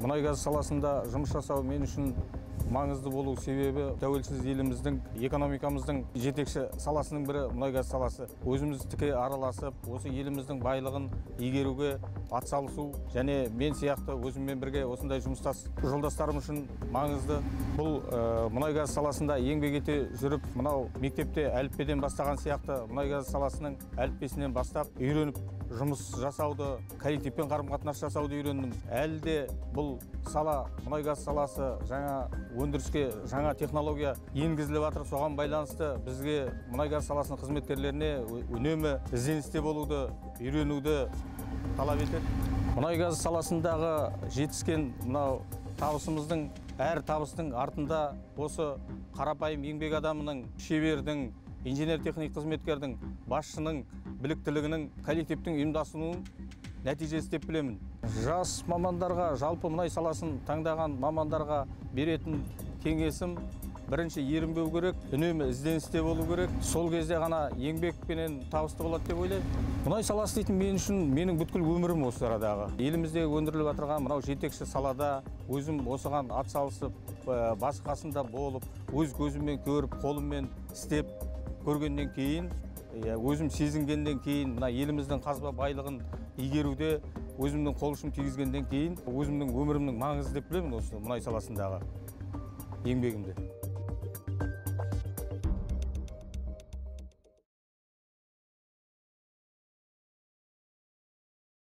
Мұнай газ саласында жұмыс жасау мен үшін маңызды болу себебі тәуелсіз еліміздің, экономикамыздың жетекші саласының бірі мұнай газ саласы. Өзіміз тіке араласып, осы еліміздің байлығын игеруге атсалысу және мен сияқты өзіммен бірге осындай жұмыстас жолдастарым үшін маңызды. Бұл мұнай газ саласында еңбек ете жүріп, мынау мектепте әліппеден бастаған сияқты мұнай газ саласының әліппесінен бастап үйреніп жұмыс жасауды, коллективпен қарым-қатынас жасауды үйрендім. Әлі де бұл сала, мұнай газ саласы жаңа өндіріске жаңа технология енгізіліп жатыр. Соған байланысты бізге мұнай газ саласының қызметкерлеріне үнемі ізденісте болуды, үйренуді талап етеді. Мұнай газ саласындағы жетіскен мынау табысымыздың, әр табыстың артында осы қарапайым еңбек адамының, шебердің, инженер-техник қызметкердің, басшының біліктілігінің, коллективтің ұйымдасуының нәтижесі деп білемін. Жас мамандарға, жалпы мұнай саласын таңдаған мамандарға беретін кеңесім: бірінші ерінбеу керек, үнемі ізденісте болу керек. Сол кезде ғана еңбекпенен табысты болады деп ойлаймын. Мұнай саласы дейтін мен үшін менің бүткіл өмірім осы арадағы. Елімізде өндіріліп жатырған мынау жетекші салада өзім осыған атсалысып, басы қасында болып, өз көзіммен көріп, қолыммен істеп көргеннен кейін, өзім сезінгеннен кейін, мына еліміздің қазба байлығын игеруде өзімнің қол ұшым тигізгеннен кейін өзімнің өмірімнің маңызы деп білемін осы мұнай саласындағы еңбегімді.